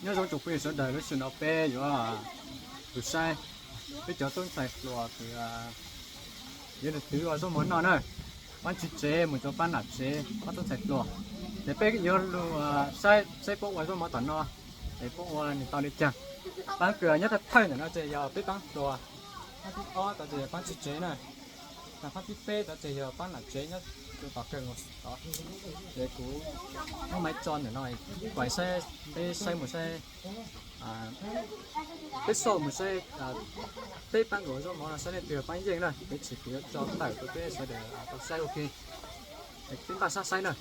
Nyob zoo tsoom phooj ywg sawv daws, lub sij hawm no peb yuav mus saib peb cov tub ntxhais hluas uas yuav mus twv ua zaub mov noj na. Pab tswv tsev mus rau pab nam tsev, pab tub ntxhais hluas. Ces peb yuav lug saib seb puab ua zaub mov tom no es puab ua nws tau li caag. Paab kws nyob thawj thawj ntawm no ces yog peb paab hluas, paab thib ob tod ces yog paab tswv tsev na, paab thib peb tod ces yog paab nam tsev nyob rau tom kawg tod. Ces kuv muab maiv tso ntawm no, kuv saib, peb saib mus saib, peb xauj mus saib peb paab nkaus zaub mov no saib leej twg paab yeej na, peb tsis, kuv yuav tso tawm rau peb sawv daws tau saib ua ke. Peb npaj sab saib na.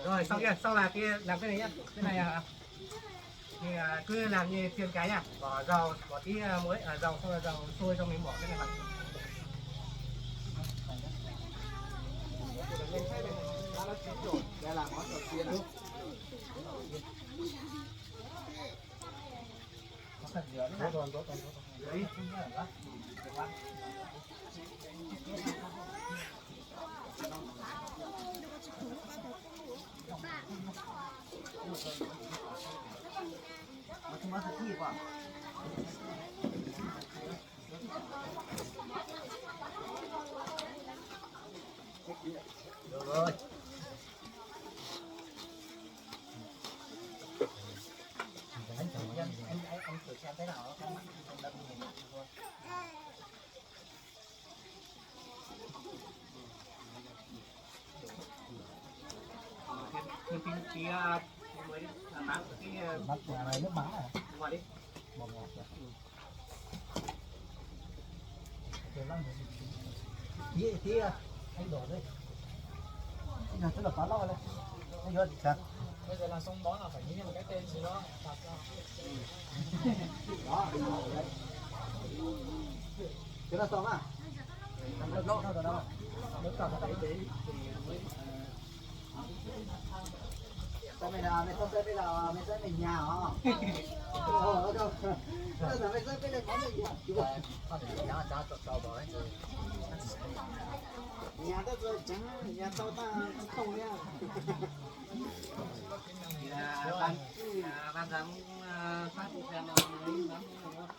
Rồi, xong chưa? Xong là kia làm cái này nhá. Cái này à, thì à, cứ làm như trên cái nhá. Bỏ dầu, bỏ tí à, muối, à, dầu xong là dầu sôi xong mình bỏ cái này vào. Thêm tí, tí, ờ, muối đi, à, mắm, tí, ờ, mắm, à, này, nước mắm à? Ngọt đi. Bột ngọt kìa. Tí, tí, à, anh đổ đây. Anh làm tức là phá lóc đây. Anh nhớ thì sao? Bây giờ là xông bó là phải như một cái tên gì đó. Đó, anh đổ đây. Thế là xong à? Lốc. Lốc rồi đó. Lốc rồi. Sao mày là mày không xếp bây giờ mày xếp mình nhà hả? Ồ, đâu. Sao giờ mày xếp cái này có mình nhà? Chú bảo. Nhà tao rồi trắng, nhà tao ta không không nha. Thì là bạn, à, bạn dám, à, phát thì xem là mình dám không?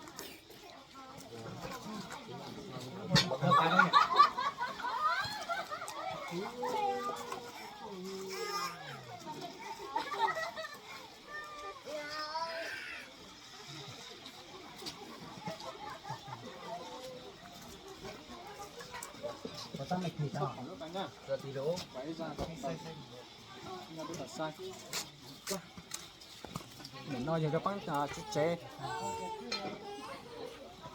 Có tắt mạch thì sao? Giờ thì đố. Nim no yog rau pab tsev tsev,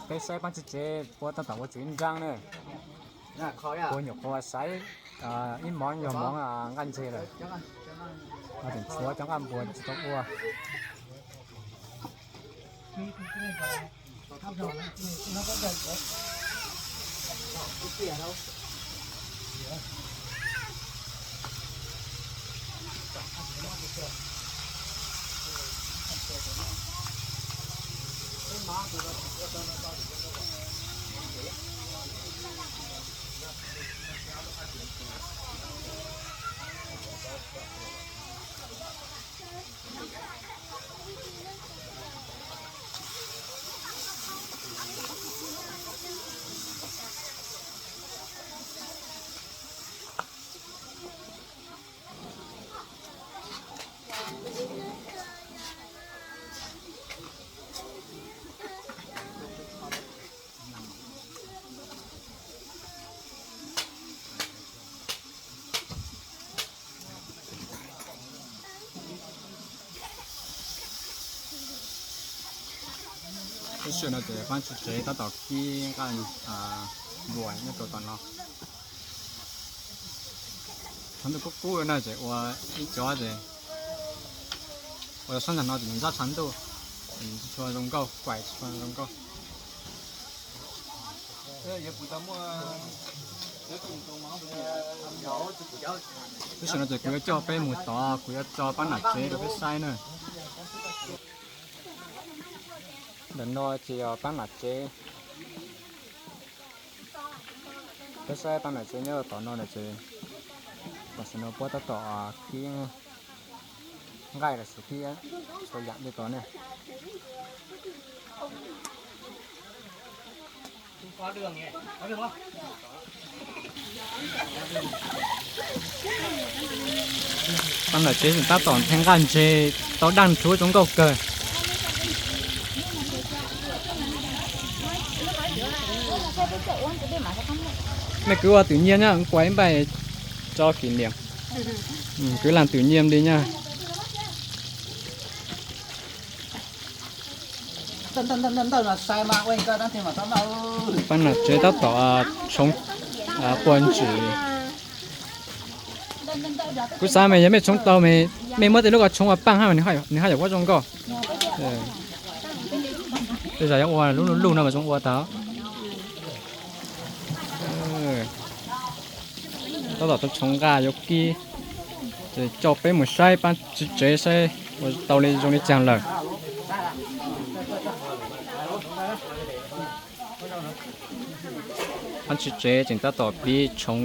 peb saib pab tsev tsev puab tab tom ua tswv nraag na. Puab nyuam qhuav saib ib mov yog mov nqaij ntseg lawm, ho tseem tshuav cov nqaij npuas tsis tau ua. Lub sij hawm no ces pab tsev tsev tab tom kib nqaij npuas nyob rau tom no. Thaum ntawd kub kub na ces ua ib cov ces ua tau sab ntawm no ces nws ntsaj tshav ntuj, tsis tshua zoo nkauj, kuaim tsis tshua zoo nkauj. Lub sij hawm no ces kuv yuav coj peb mus tod, kuv yuav tso pab nam tsev rau peb saib na. Ntawm no ces yog pab nam tsev. Peb saib pab nam tsev nyob tom no na ces tam sim no puab tab tom kib nqaij los sis kib tau yam tej tod ne. Pab nam tsev tab tom nqaij ntseg tau daj nrhuav zoo nkauj kawg. Nej kwv ua twm nyiam nyab, kuv ib npaij tso kỷ niệm. Kwv lam twm nyiam li nyab. Pab no tsev tab tom tshoov quas ntsws. Kuv xav mas yog mej tshoov tau, mej muab tej lub ko tshoov ua paaj hab, nws haj yam ua zoo nkauj. Tej zag yuav ua lub luj no mas zoo ua tau. Tab tom tshoov nqaj yuav kib, ces coj peb mus saib pab tswv tsev saib ua tau li zoo li caag lawm. Pab tswv tsev tseem tab tom pib tshoov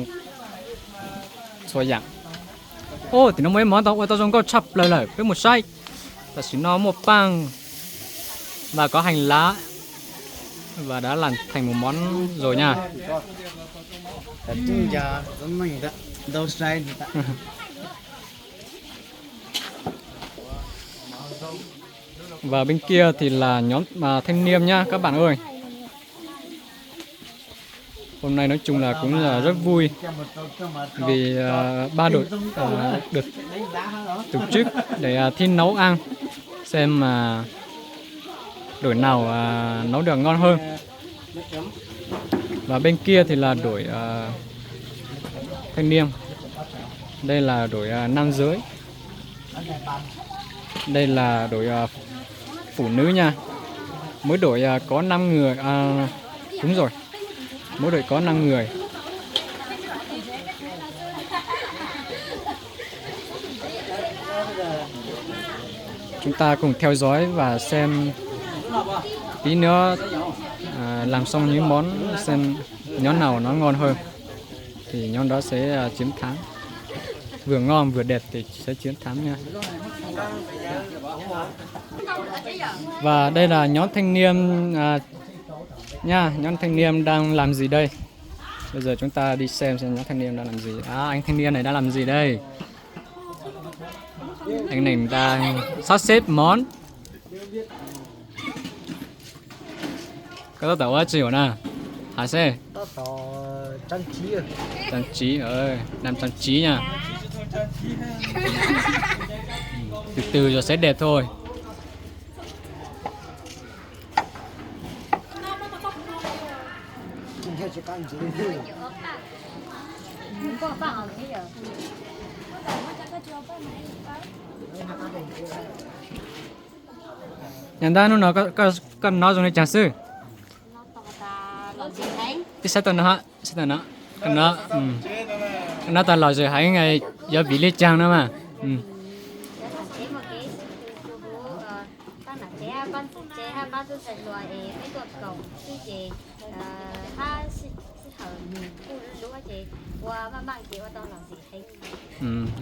txhua yaam. Tim no muaj ib mov ntau ua tau zoo nkauj tshaj plaws lawm, peb mus saib. Tam sim no muaj paaj, và có hành lá, và đã làm thành một món rồi nha. Và bên kia thì là nhóm à, thanh niên nhá các bạn ơi. Hôm nay nói chung là cũng là rất vui vì à, ba đội à, được tổ chức để à, thi nấu ăn xem mà đội nào à, nấu được ngon hơn. Và bên kia thì là đội à, thanh niên. Đây là đội à, nam giới. Đây là đội à, Phủ nữ nha. Mỗi đội à, có năm người à, đúng rồi. Mỗi đội có năm người. Chúng ta cùng theo dõi và xem tí nữa à, làm xong những món xem nhóm nào nó ngon hơn thì nhóm đó sẽ à, chiến thắng. Vừa ngon vừa đẹp thì sẽ chiến thắng nha. Và đây là nhóm thanh niên à, nha, nhóm thanh niên đang làm gì đây? Bây giờ chúng ta đi xem xem nhóm thanh niên đang làm gì. À, anh thanh niên này đang làm gì đây? Anh này đang sắp xếp món. Koj tab tom ua dab tsi ua na? Hais seb. Trang trí, đang trang trí nha. Từ từ rồi sẽ đẹp thôi. Nyab ntab, hnub no koj nov zoo li cas xwb? Twb saib tau no, saib tau no, koj nov tas lom zem heev, yuav vim li cas no mas.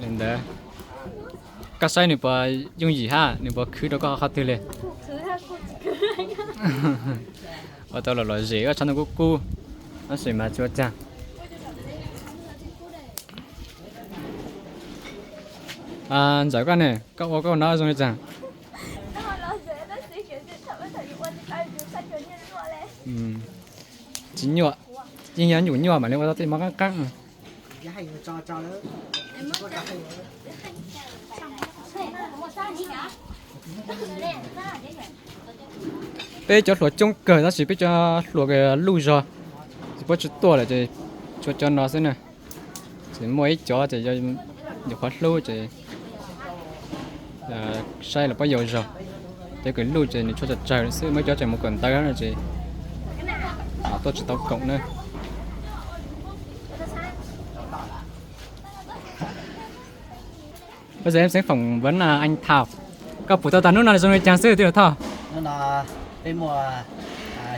Li ntawd, koj saib nws puas yooj yim hab, nws puas khwv rau koj qhov twg li? Ua tau lom lom zem, koj tshav ntuj kub kub, tab sis mas tsis ua cas. Ntxawm koj ne, koj ua koj nov zoo li cas? Tsis nyuaj, yeej yog nyuam nyuaj mam li ua tau tej mov qaab qaab. Peb cov hluas coob kawg tab sis peb cov hluas luj zog, tsis paub tsis tuaj lawm ces tshuav cov no xwb na. Ces muaj ib cov ces yog nyuam qhuav hlub ces saib los paub yau zog. Cov kws luj ces nws tshuav tsawg tsawg xwb, muaj ib cov tseem mus kawm ntawv no ces tuaj tsis tau koom na. Bây giờ em sẽ phỏng vấn à, anh Thảo. Koj pum tau tas hnub no zoo li cas xwb tij laug Thoj? Hnub no peb muaj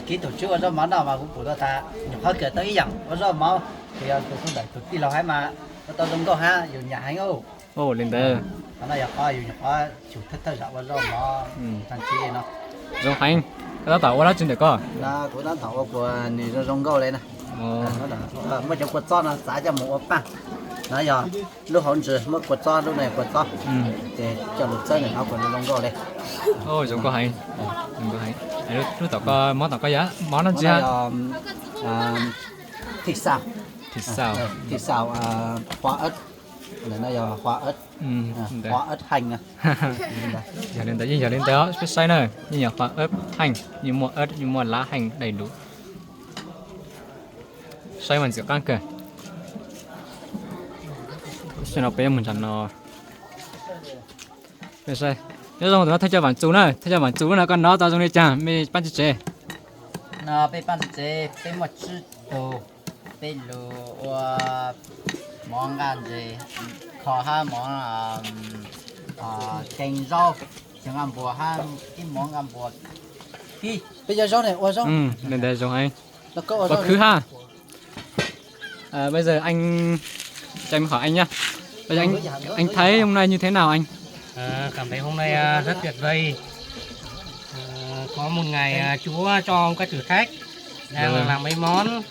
kib tug tswb ua zaub mov noj mas kuv pum tau tas nyuam qhuav kawm tau ib yaam ua zaub mov, kuv yog tus thub ntawm tus tij laug hab mas ua tau zoo nkauj hab yus nyam heev. Li ntawd. Qhov no yog qhov yus nyuam qhuav chum thawj thawj zaam ua zaub mov tag kis no. Zoo heev. Koj tab tom ua dab tsi ntawm koj? Kuv tab tom ua kua nws zoo zoo nkauj li na. Muaj cov kua txob no xav coj mus ua paaj. No yog lub hauv ntsis muab kua txob, lub no yog kua txob, ces coj lug txawb nws hnov kuas zoo nkauj li. Zoo nkauj heev. Lub tom koj, mov tom koj yog mov dab tsi hab? Thịt xào, thịt xào, thịt xào, à, hoa ớt. Ntawm no yog hoa ớt, hoa ớt hành. Yog li ntawd yeej yog li ntawd os, peb saib na, yeej yog hoa ớt hành, yeej muaj ớt, yeej muaj lá hành đầy đủ. Saib mas ntxim qab kawg. Saib no peb mus nram no. Peb saib, nyob zoo, tus no thawj coj Vam Txus na, thawj coj Vam Txus lub no koj hnov tau zoo li cas, mej paab tsi tsev? No peb paab tsi tsev, peb muaj tsib tug, peb lug ua mov nqaj ntses, kho hab mov, keeg zaub, xyoo nqaj npuas hab ib mov nqaj npuas kib. Peb cov zaub ne ua zaub. Ntawd zoo, ua khwb hab. Bây giờ anh, cho em hỏi anh nhá. Bây giờ anh, anh thấy hôm nay như thế nào anh? Cảm thấy hôm nay rất tuyệt vời. Có một ngày Chúa cho các thử thách, đang làm mấy món.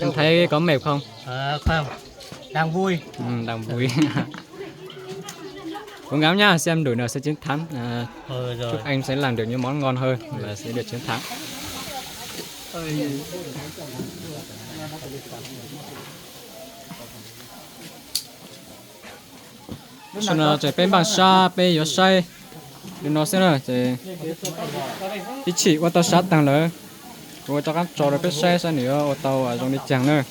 Anh thấy có mệt không? Ờ, không. Đang vui. Ừ, đang vui. Cố gắng nhá, xem đội nào sẽ chiến thắng. À, chúc anh sẽ làm được những món ngon hơn và sẽ được chiến thắng. Tam sim no ces peb npaj sab peb yuav saib li no xwb na ces ib chim ua tau sab taag lawm, kuv ua rov qaab tso rau peb saib saib nws yuav ua tau zoo li caag na.